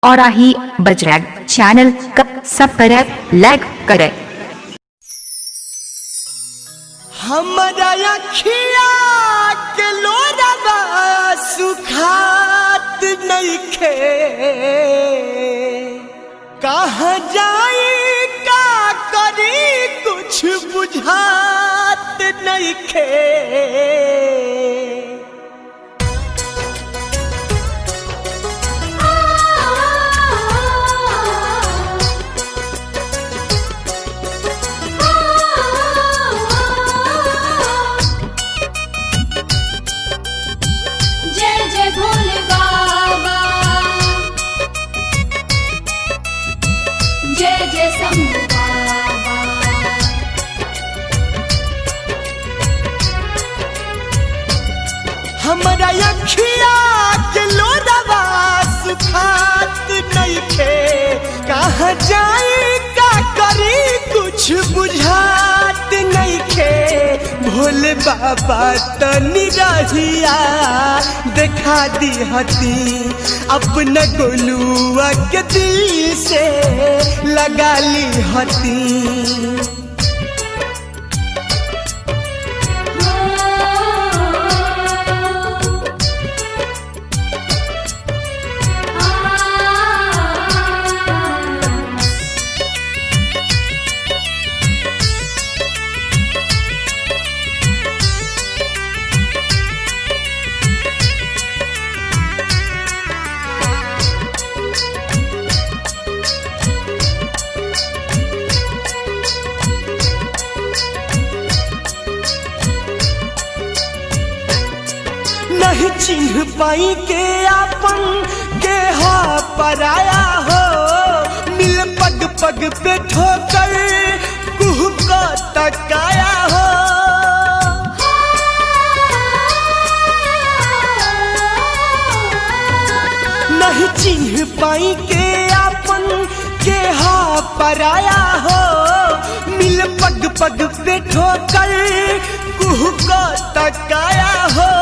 और आही बजरंग चैनल का सब्सक्राइब लाइक करें। हमरा अखिया के लोरवा सुखात नइखे, कहाँ जाई का करी कुछ बुझात नइखे। जय जय भोले बाबा, जय जय शंभू बाबा। हमरा अखिया के लोरवा सुखात नइखे, कहाँ जाई का करी कुछ बुझात नइखे। भोले बाबा तनी रहिया देखा दिहती, अपना गोलुआ के दिल से लगा ली हती। नहीं चिन्ह पाई के आपन के हा पराया हो, मिल पग पग पे ठोकर कुह को तकाया हो। नहीं चिन्ह पाई के आपन के हा पराया हो, मिल पग पग पे ठोकर कुह को तकाया हो।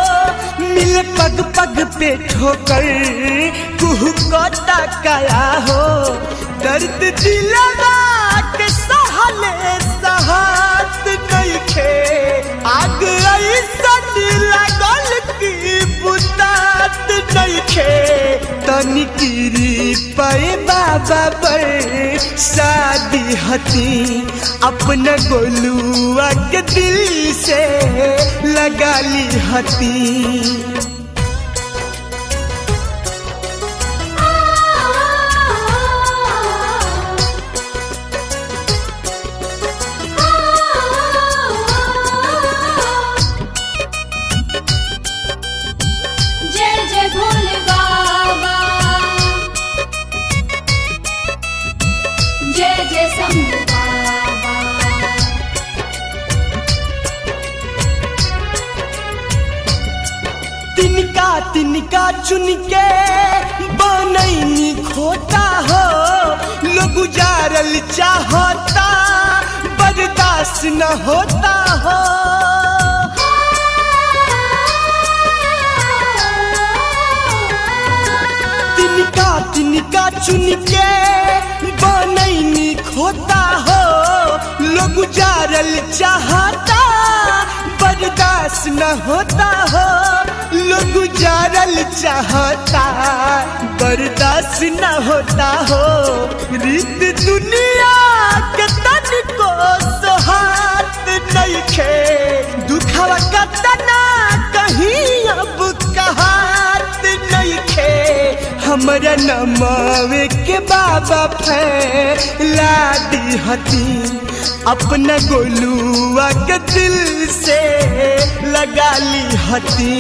मिल पग पग पे ठोकर कुह को तकाया हो। दर्द दिलवा के सहले सहात नइखे, आग ऐसन लागल की बुतात नइखे। तनी गिरी पे बाबा पर शादी हती, अपना गोलुआ के दिल से लगा ली हती। जय जय भोले बाबा, जय जय शंभू बाबा। तिनका तिनका चुन के बनैनी खोता हो, लोग गुजारल चाहता बर्दाश्त न होता हो। तिनका तिनका चुन के बनैनी खोता हो, लोग गुजारल चाहता बर्दाश्त न होता हो। लोग गुजारल चाहता बर्दाश्त न होता हो। रीत दुनिया के तन को सोहात नइखे, दुखवा कतना कहीं अब कहात नइखे। हमरा नमावे के बाबा फैला दिहती, अपना गोलुआ के दिल से लगा ली हती।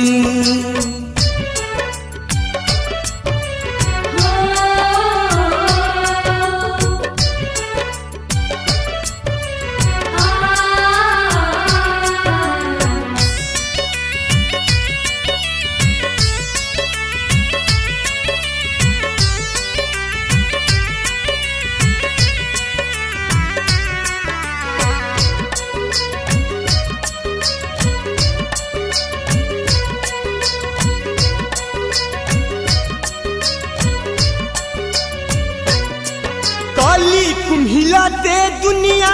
कुम्हिला दे दुनिया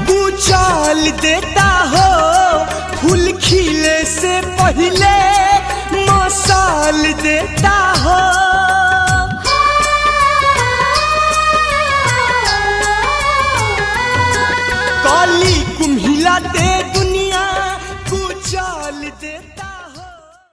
कुचाल देता हो, फूल खिले से पहले मसाल देता हो। काली कुम्हिला दे